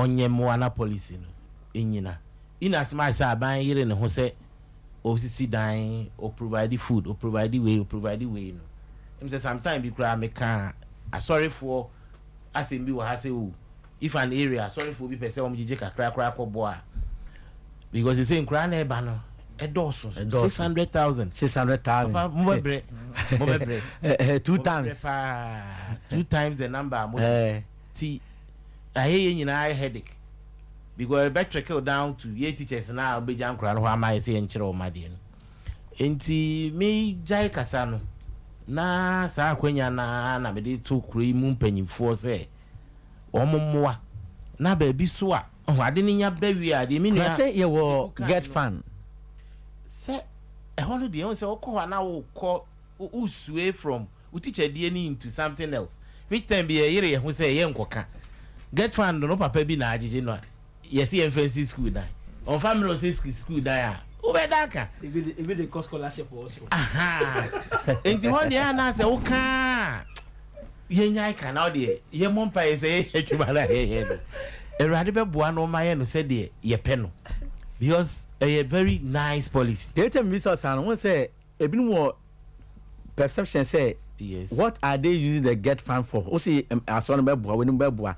ɔnyɛ mmoa na policy no ɛnyina. In as much sɛ aban yere ne ho sɛ osisi dan, o provide food, o provide wei, o provide wei no, sɛ sometime bi koraa meka asɔrefoɔ asɛm bi wɔ ha sɛ o, if an area asɔrefoɔ bi pɛ sɛ wɔn gyegye kakra koraa kɔ bɔ a, because sɛ nkoraa na ɛba no Ɛdɔɔso. Ɛdɔɔso. 600,000. 600,000. Papa, mobɛbrɛ, mobɛbrɛ. Two Mobɛbrɛ times. paa, two times the number a mo ti ayɛ. Yɛ nyinaa yɛ headache because ɛbɛ trickle down to yɛ teachers na ɔbɛgya nkora no hɔ ama yɛ sɛ yɛnkyerɛ wɔn adeɛ no. Nti me gyae kasa no na saa akwanya na mede to kuro yi mu mpanyinfoɔ sɛ wɔn mmoa na baabi so a ɔho ade no nya bɛ wie a deɛ me Na nua sɛ yɛwɔ Tiku get kan no. fund. Sɛ ɛhɔ no deɛ, ɛho sɛ wokɔ hɔ a na wokɔ wosue from wo teacher die no into something else, which time bi yɛyere yɛn ho sɛ yɛ nkɔka GETFund no. Papa bi na agyegye no a yɛsɛ yɛmfa nsi school dan, ɔmfa mmerɛ ɔsɛ school dan a wobɛda aka. Ebi de cost scholarship wɔ soro. Aha. Nti hɔ deɛ, anaasɛ wokaa yɛnyae ka na wodeɛ yɛmmɔ mpa yɛ sɛ yɛyɛ adwuma no a yɛyɛ no, Awurade bɛboa no ɔma yɛ no sɛdeɛ yɛpɛ no, because ɛyɛ very nice policy. Deɛ ɛtɛ mi sɛ ɔsan no wɔn sɛ ebinom wɔ perception sɛ what are they using the GETFund for? O si asɔ no bɛ boa, wɔn bɛ boa.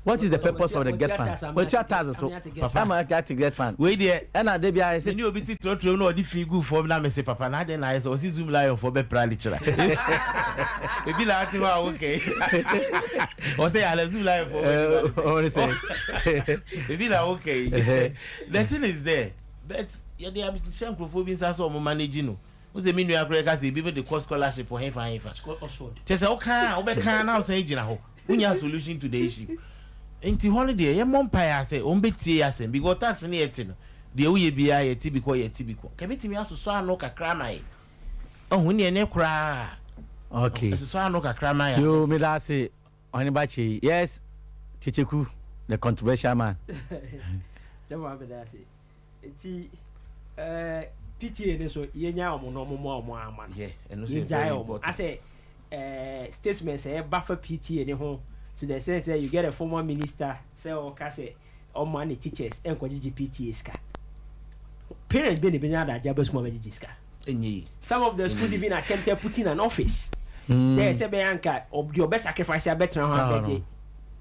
What is the purpose of the GETFund? Wɔtua tax so. Papa. Ama ati GETFund. Wei deɛ, ɛna de bi ayɛ sɛ mene obi te trɔtrɔ na ɔde fi gu fam na mese, "Papa, na adɛn na ayɛ sɛ ɔse Zoomlion foɔ bɛpra le kyerɛ ebi na ate hɔ a wokɛ ɔsɛ yàrá Zoomlion foɔ ɔne sɛ ebi na wokɛ." The thing is there, but yɛde ahyɛ nkurɔfoɔ bi nsa sɛ ɔmo manage no. Wo sɛ me nua koraa ka sɛ ebi bɛ de kɔ scholarship wɔ hefa hefa. Oxford. Kyɛ sɛ woka a wobɛka na wosan gyina hɔ, wonya solution to the issue. Nti hɔ no deɛ, yɛmmɔ mpaeɛ a sɛ wɔn bɛtie yɛ asɛm, because tax ne yɛte no deɛ, woyɛ biara yɛte bi kɔ, yɛte bi kɔ kɛbɛtumi asosɔ ano kakra ma yɛ ɔho neɛ ne koraa ɛsosɔ ano kakra ma yɛ. Yo, mi da ase, ɔhene ba kye. Yes, Kyekyɛku, the controversial man. Jẹ́wọ́n abẹ́dá ase nti PTA ne so yɛnya ɔmo na ɔmo mo a ɔmo ama no. Yeah, ɛno nso yɛ yɛgyae very ɔmo important. asɛ statement sɛ ɛba fa PTA ne ho to the sense sɛ you get a former minister sɛ ɔka sɛ ɔmo ne teachers ɛnkɔgyegye PTA sika. Parents bi na ebenya adagye abɛsum abɛgyegye sika. Ɛnyɛ yi. Some of the schools even attempted putting an office there sɛ bɛyɛ anka deɛ ɔbɛ sacrifice abɛtena hɔ Tena hɔ abɛgye. no.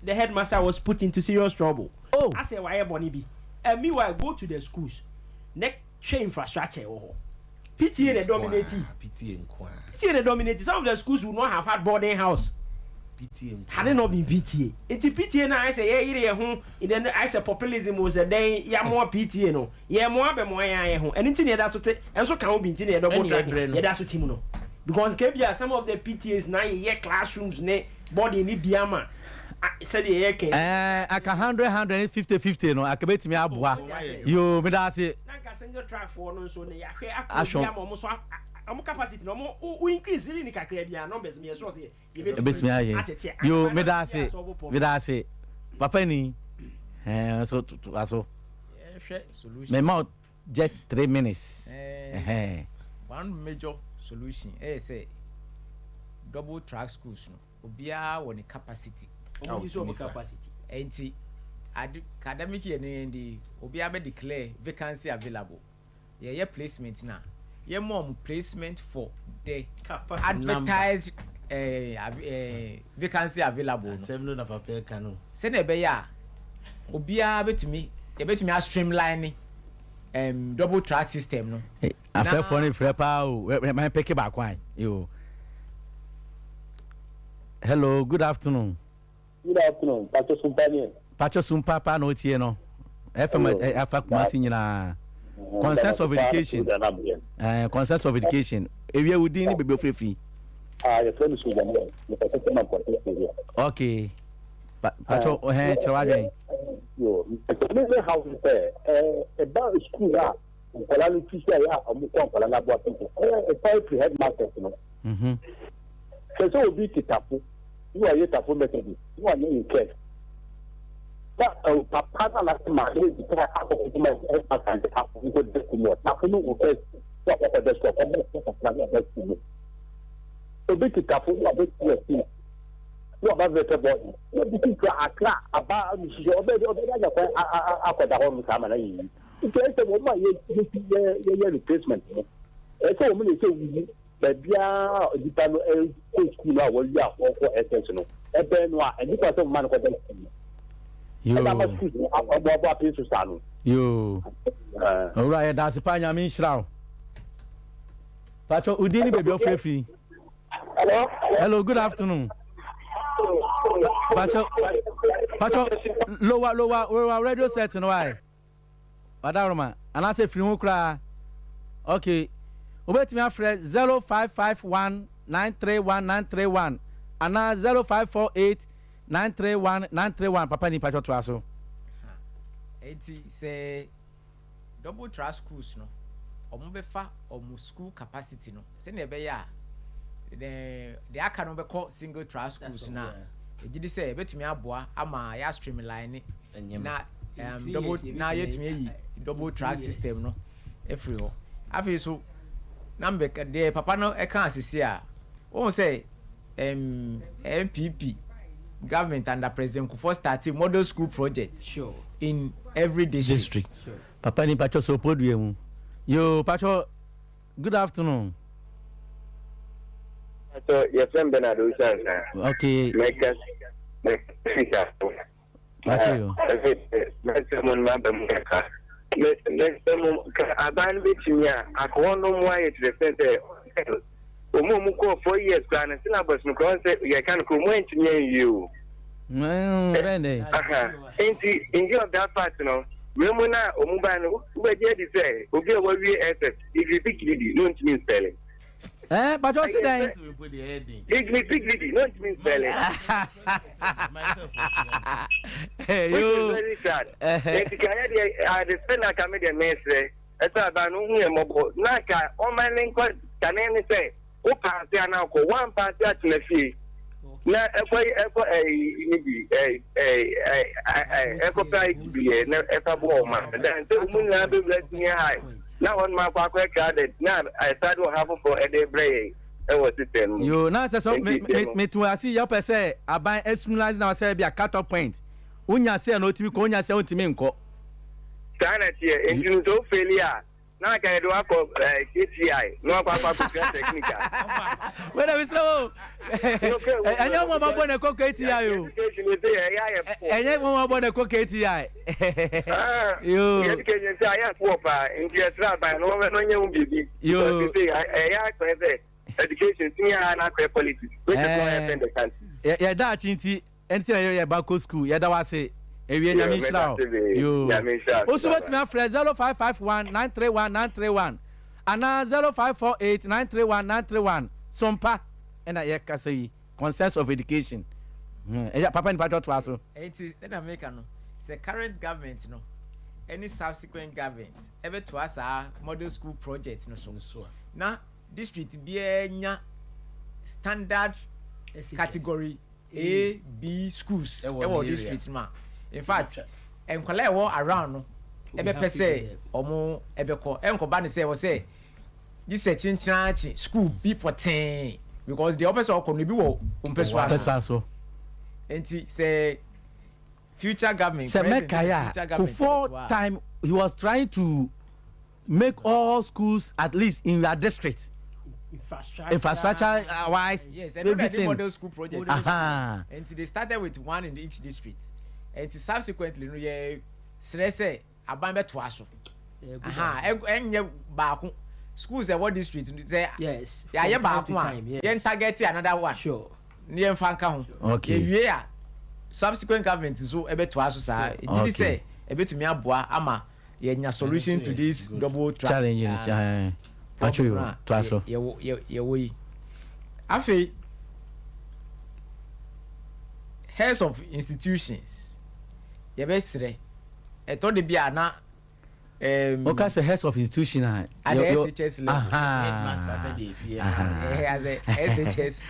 The headmaster was put into serious trouble. Oh. Asɛ wayɛ bɔne bi. And meanwhile, go to the schools ne hwɛ infrastructure wɔ hɔ. PTA na dominate. PTA nko a. PTA na dominate. Some of the schools would not have had boarding house PTA nko. had it not been PTA. Nti PTA na ayɛ sɛ yɛyere yɛn ho in the ayɛ sɛ populism o, sɛ dɛn yɛamoa PTA no, yɛmoa bɛmoa yɛn ayɛ ho. Ɛno nti na yɛda so te ɛnso ka ho bi nti na yɛdɔ Ɛne bɔ track. yɛbrɛ no. Yɛda so ti mu no because kebia some of the PTAs na yɛyɛ classrooms ne boarding ne bi ama sɛdeɛ yɛyɛ kɛn. Aka 100 100 50 50 no aka bɛtumi aboa. Yo, mi da ase. Na nka single track foɔ no nso ne yɛahwɛ akɔ Ahwɛ. bi ama ɔmo so ɔmo capacity na ɔmo o increase ne kakra bi a numbers mi yɛ sure sɛ Ebɛtumi ayɛ. atete. Yo, mi da ase, mi da ase, papa ni so to aso. Yɛhwɛ solution. Mɛ ma wo just 3 minutes. One major solution ɛyɛ sɛ double track schools no, obiara wɔ ne capacity. Ɔmo use ɔmo capacity. Nti ade academic year no, yɛn de obiara bɛ declare vacancy available, yɛyɛ placement na yɛmɔ ɔmo placement for the capacity. Advertised vacancy available no. Asɛm no na papa ɛka no. Sɛnea ɛbɛyɛ a obiara bɛtumi, yɛbɛtumi a streamline double track system no. Afɛfoɔ no frɛ paa o, mɛ pɛke baako an. Yo, hello, good afternoon. Good afternoon, Pastor Sumpani. Patro Sumpa paa na otie no FM. Hello. Afa Kumasi nyinaa, Consensus of Education, Consensus of Education. Ewia, wo din ne bebe ofefi? Ah, your friend is Sudan. Mr. Settlement for Okay, patro, ɔhɛn kyerɛ wadwen. Yo, me me house sɛ ɛba school a nkwadaa no ti sɛ ɛyɛ a ɔmo kɔ nkwadaa no aboa pɛpɛ ɛfa efiri headmasters no. Sɛ obi te Tafo ne wayɛ Tafo Methodist ne wayɛ nkɛ na papa na n'ase maame ne di kaa akɔ kɔkɔ headmaster nte Tafo nkɔ de sukuu mu Tafo no wɔ first na ɔkɔ de sukuu ɔkɔ bɛ kakra na ɔbɛ sukuu mu. Obi te Tafo na ɔbɛ sukuu ɛsi na ɔba vɛtɛ bɔɔdi na obi ti kura Akra aba nhyehyɛ ɔbɛ de anya kwan akɔda hɔ nom saa ama na yɛ yi. Nti ɛsɛ wɔn a yɛ yɛ yɛyɛ replacement no, ɛsɛ wɔn na ɛsɛ wuwu baabiara nipa no ɛkɔ sukuu no a wɔyi a wɔkɔ SS no ɛbɛn no a nipa sɛ wɔn ma no kɔda sukuu no ɛna ama sukuu no ɔbɔ apɛ so saa no. Yoo. Owura yɛda ase paa Nyame nhyira wo. Pacho wo din ne baabi a wofrɛ firi? Hello. Hello, good afternoon. Pacho Pacho lower lower lower radio set no why? Wadaroma anaasɛ firi ho koraa. Okay. Wobɛtumi afrɛ 0551 931 931 anaa 0548 931 931 papa ni pacho toa so. Enti sɛ double track schools no ɔmo bɛfa ɔmo school capacity no sɛnea ɛbɛyɛ a deɛ aka no bɛkɔ single track schools no a, yɛgye di sɛ ɛbɛtumi aboa ama yɛ streamline na double na yɛtumi ayi double track system no afiri hɔ. Afei so na mbɛka deɛ papa no ɛka asese a wɔn sɛ NPP government under President Kufuor started model school project in every district. District. Papa ni patro so podua mu. Yo patro, good afternoon. Pastor, yɛfrɛ me Bernard Owusu-Ansah. Okay. Mɛka mɛka so. Ase yo. Mɛsɛ mo no maba mu kakra. Mɛsɛ mo ka aban no bɛtumi a akɔhɔ no mu ayɛ to the extent sɛ wɔn a wɔn kɔɔ 4 years koraa no, syllabus no koraa sɛ yɛka no koraa wɔn antumi anwie o. Bɛn. Nti in view of that fact no, wei mu na wɔn ba no, wobɛgye adi sɛ obi a wawie SS degree PhD no ntumi nspell. Eh, but ɔsi dɛn? Degree PhD no ntumi nspell. Which is very sad. Nti ka yɛ deɛ ade sɛ na ka me deɛ mesrɛ ɛsɛ aba no hu yɛ mmɔbɔ na ka ɔma ne nkɔ kane ne sɛ wo pass ana kɔ one pass atena fie na ɛkɔ ɛkɔ ɛyi ne bi ɛyi ɛyi ɛyi ɛkɔ pɛ ayi bi yɛ na ɛfa bɔ ɔma dan sɛ ɔmu nyinaa bɛwura senior high na wɔn mu akɔ akɔ crowded na ɛsa de ɔha foforɔ ɛde brɛ yɛn ɛwɔ system mu. Yo, na sɛ so me me me to ase yɛ pɛ sɛ aban estimulate na sɛ bi a cut off point. Wonya sɛ na otimi kɔ, wonya sɛ otimi nkɔ. Saa na teɛ, nti no sɛ ofail a, na aka yɛde wakɔ KTI na wakɔ akɔ akɔsua technical. Wei na mesrɛ wo, ɛnyɛ wɔn a bɔ na ɛkɔ KTI o. Ɛnyɛ wɔn a bɔ na ɛkɔ KTI. Yo. Education sɛ ayɛ poɔ paa, nti yɛsrɛ aban no wɔn nyɛ ho biribi. Yo. Ɛyɛ akɔyɛ sɛ education senior high na akɔyɛ politics, which is not helping the country. Yɛda akyi nti ɛnti na yɛyɛ ba kɔ school. Yɛda wase ewie, Nyame nhyira wo. Yo, woso bɛtumi afrɛ 0551 931 931 anaa 0548 931 931. Sompa ɛna yɛkasa yi, concerns of education. Ɛyɛ papa nipa twɛ toa so. Nti ɛna meka no sɛ current government no ɛne subsequent government ɛbɛtoa saa model school project no so na district biara nya standard category A B schools ɛwɔ district no a, in fact, nkwadaa ɛwɔ around no ɛbɛpɛ sɛ ɔmo ɛbɛkɔ. Ɛnkɔba ne sɛ ɛwɔ sɛ gye sɛ kyenkyenaakye school bi pɔtee, because deɛ ɔpɛ sɛ ɔkɔ no ebi wɔ mpɛsoa so. Nti sɛ future government sɛ mɛkae a, Kufuor time he was trying to make all schools at least in your district infrastructure, infrastructure wise. Yes, everything. Everything model school project. And they started with one in each district, and subsequently no, yɛ srɛ sɛ aban bɛ toa so. Ɛnyɛ baako schools ɛwɔ district sɛ yɛayɛ baako a, yɛn target another one ne yɛn fa nka ho. Yɛwie a, subsequent government nso ɛbɛtoa so saa. Gyidi sɛ ɛbɛtumi aboa ama yɛnya solution to this double track challenge. Patro yo, toa so. Yɛwɔ yi. Afei heads of institutions, yɛbɛsrɛ, ɛtɔ de bi a na Woka sɛ heads of institution a at the SHS level, as the SHS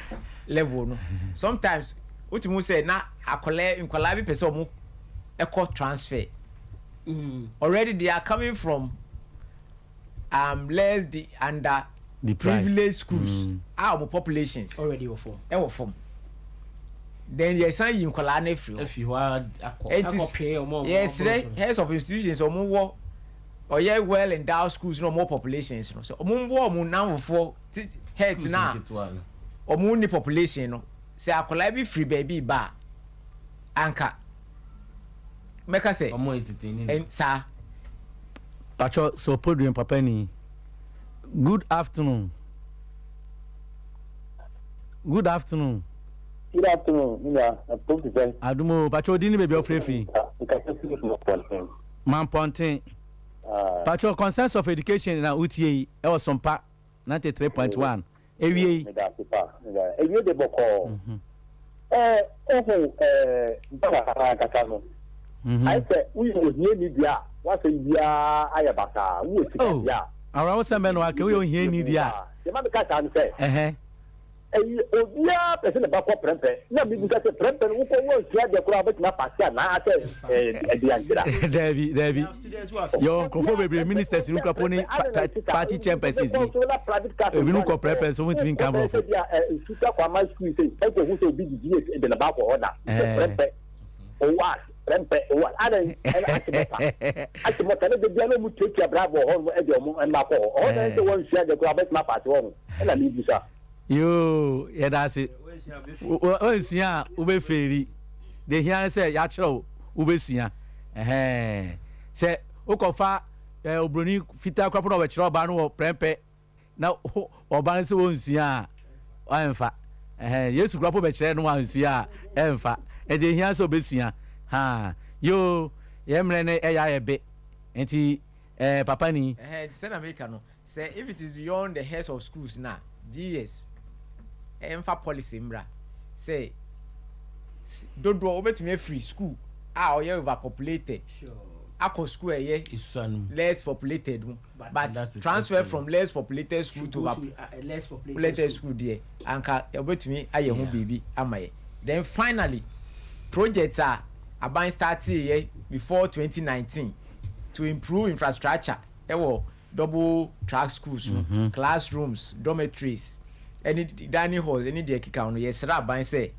level no, sometimes wotumi sɛ na akɔlɛ nkɔlaa bi pɛ sɛ ɔmo ɛkɔ transfer. Already they are coming from less the under privileged schools a ɔmo populations already wɔ fam. Ɛwɔ fam, then yɛsan yi nkɔlaa no efiri hɔ akɔ. Eti yɛsrɛ heads of institutions, ɔmo wɔ ɔyɛ well endowed schools na ɔmo populations no so, ɔmo mbɔ ɔmo nanfofoɔ heads na ɔmo ni population no sɛ akwadaa bi firi baabi ba a, anka mɛka sɛ saa. Pacho so podium papa ni. Good afternoon. Good afternoon. Good afternoon, Nina. Adumo, Pacho di ni baabi ɔfrɛ fi. Mampɔnten. Pacho, concerns of education na wotie yi ɛwɔ Sompa 93.1. Ewie yi. Ewie de bɔkɔɔ. Ɛɛ ɔho ɛɛ ntama ankasa no. Ayɛ sɛ woyɛ ohiani deɛ a, wasɛm biara ayɛ basaa. Wowɔ sika deɛ a. Awura wo sɛm bɛ no aka woyɛ ohiani deɛ a. Deɛ ma meka saa no sɛ. Ɛyi obiara pɛ sɛ ne ba kɔ prɛmpɛ na mebisa sɛ prɛmpɛ no wokɔ woansua adeɛ koraa wobɛtumi apase anaa sɛ ɛde ankyera. Daabi, daabi, yɛwɔ nkurɔfoɔ bebree, ministers no kura po ne party chairpersons bi, ebinom kɔ prɛmpɛ nso wɔntumi nka aborɔfo. Nsuta kwama school sɛ ɛnkɔhu sɛ obi didi de ne ba kɔ hɔ da sɛ prɛmpɛ owas prɛmpɛ owas adan ɛna atemɔta atemɔta ne bebia na ɔmu tuatua brabɔ hɔ no ɛde ɔmo mma kɔ hɔ ɔhɔ na ɛsɛ wɔnsua adeɛ koraa wobɛtumi apase hɔ no ɛna mebisa. Yoo, yɛda ase. Woansua a, wobɛfeeri. Deɛ ɛhia ne sɛ yɛakyerɛ wo, wobɛsua. Ɛhɛn. Sɛ wokɔfa eh, oburoni fitaa koraa po na ɔbɛkyerɛ ɔbaa no wɔ prɛmpɛ na ɔbaa no sɛ wɔnsua a, ɛmfa. Ɛhɛn. Yesu koraa po bɛkyerɛ no wansua a, ɛmfa. Ɛnti ɛhia sɛ ɔbɛsua. Ha. Yoo, yɛn mmerɛ no ɛyɛ ayɛ be. Nti, eh, papa ni. Ɛhɛn, sɛnea meka no, Sɛ if it is beyond the heads of schools no a, GES mfa policy mmra sɛ dodoɔ wobɛtumi afiri school a ɔyɛ overpopulated akɔ school a ɛyɛ less populated mu, but transfer from less populated school to overpopulated school deɛ anka wɔbɛtumi ayɛ ho biribi ama yɛ. Then finally, projects a aban starteeɛ before 2019 to improve infrastructure ɛwɔ double track schools no, classrooms, dormitories, ne dining halls ne deɛ ɛkeka ho no, yɛsrɛ aban sɛ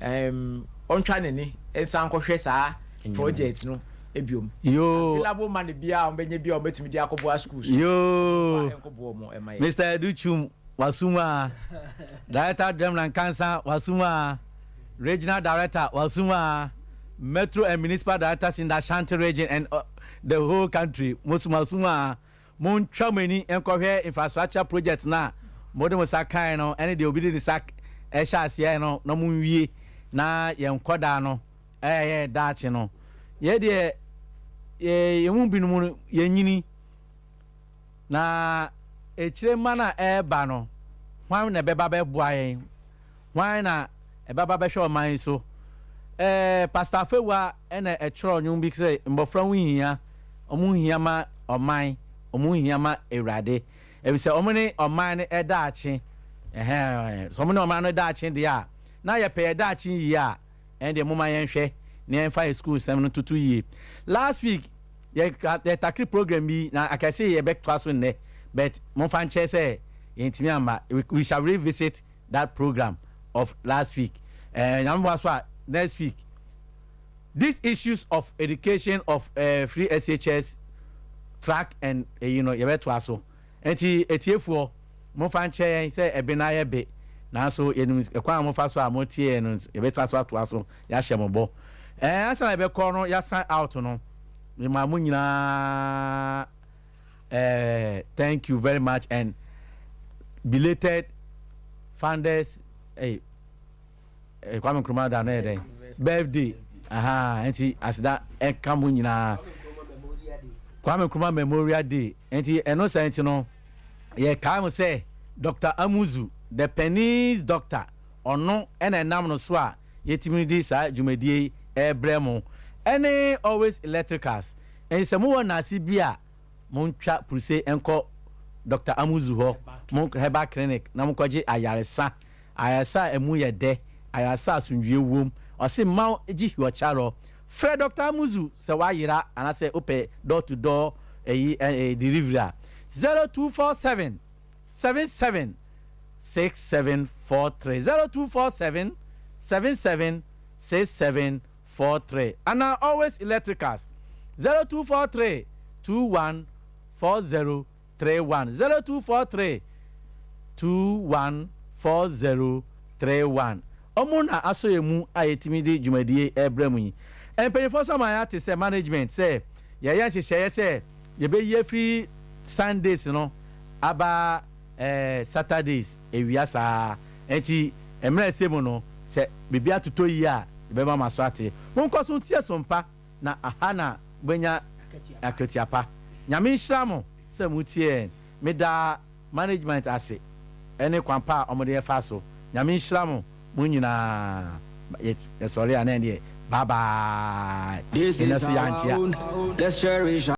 um, ɔntwa n'ani nsan nkɔhwɛ saa project no biom. Yoo. Available money biara a wɔbɛnya biara a wɔbɛtumi de akɔboa schools no, Yoo. wɔmfa nkɔboa wɔn mma yɛn. Mister Adu Twum, wasum aa. Director Dremla Nkansah, wasum aa. Regional Director, wasum aa. Metro and Municipal Directors in the Ashanti Region and uh, the whole country, mo so moasom a, montwa mo ani nkɔhwɛ infrastructure project no a mode mo nsa kae no ne deɛ obi de ne nsa hyɛ aseɛ no na monwie na yɛn nkɔdaa no ɛyɛ daakye no. Yɛ deɛ yɛn mu binom no yɛnyini na akyire mma no a ɛreba no, hwan na ɛbɛba bɛboa yɛn? Hwan na ɛbɛba bɛhwɛ ɔman yi so? Ɛɛ, Pastor Afewua na ɛtwerɛɛ nnwom bi sɛ, Mmɔfra ho hia, wɔn ho hia ma ɔman, wɔn ho hia ma Awurade. Efisɛ wɔn ne ɔman no daakye. Ɛhɛn, sɛ wɔn ne ɔman no daakye deɛ a, na yɛpɛ yɛn daakye yie a, ɛndeɛ momma yɛnhwɛ na yɛmfa yɛn sukuu nsɛm no ntoto yie. Last week, yɛ yɛtakere program bi na akɛse yɛbɛtoa so nnɛ, but momfa nkyɛ sɛ yɛntumi amma. We, we shall revisit that program of last week. Eh, Nyame boa so a, next week, these issues of education of free SHS track and eyi no yɛbɛtoa so. Nti etiefoɔ, momfa nkyɛ yɛn sɛ ɛbe no ayɛ be, nanso yɛnim ɛkwan a mofa so a motie yɛn no, yɛbɛtoa so atoa so, yɛahyɛ mo bɔ. Eh, ansa na yɛbɛkɔ no, yɛasan out no, mema mo nyinaa Eh, thank you very much and belated founders eh, eh, Kwame Nkrumah da no yɛ dɛn birthday aha nti aseda ɛka mo nyinaa Kwame Nkrumah Memorial Day nti ɛno sɛ nti no yɛkae mo sɛ Dr. Amuzu the Penny's doctor ɔno ɛna ɛnam no so a yɛtumi de saa dwumadie yi ɛrebrɛ mo ɛne Always Electricals. Enti sɛ mowɔ nnaase bi a, montwa pruse nkɔ Dɔkta Amuzu hɔ, mo herbal clinic, na monkɔgye ayaresa, ayaresa a ɛmu yɛ dɛ, ayaresa a asomdwoeɛ wom. Ɔse mma wo gye hwiɔkyarɔ. Frɛ Dɔkta Amuzu sɛ woayera anaasɛ wopɛ door to door ɛyi eh, delivery a, 0247 77 6743, 0247 77 67 43 anaa Always Electricals 0243 21 40 31 0243 21 40 31. Wɔn na asɔ yɛn mu a yɛtumi de dwumadie rebrɛ mo yi. Mpanyinfoɔ nso ama yɛate sɛ management sɛ yɛyɛ nhyehyɛeɛ sɛ Yɛbɛyi afiri Sundays no aba Saturdays awia saa. Enti mmerɛ a ɛsɛ mu no, sɛ biribi atotɔ yie a, yɛbɛma mo aso ate. Monkɔ so ntie som pa, na aha na mobɛnya akatua pa. Nyame nhyira mo sɛ motie yɛn. Meda management ase ɛne kwan pa a wɔde yɛ fa so. Nyame nhyira mo mo nyinaa. Yɛsɔre a na ɛndeɛ bye bye. This Ɛnɛ is so our yɛankyea. own. Let's cherish.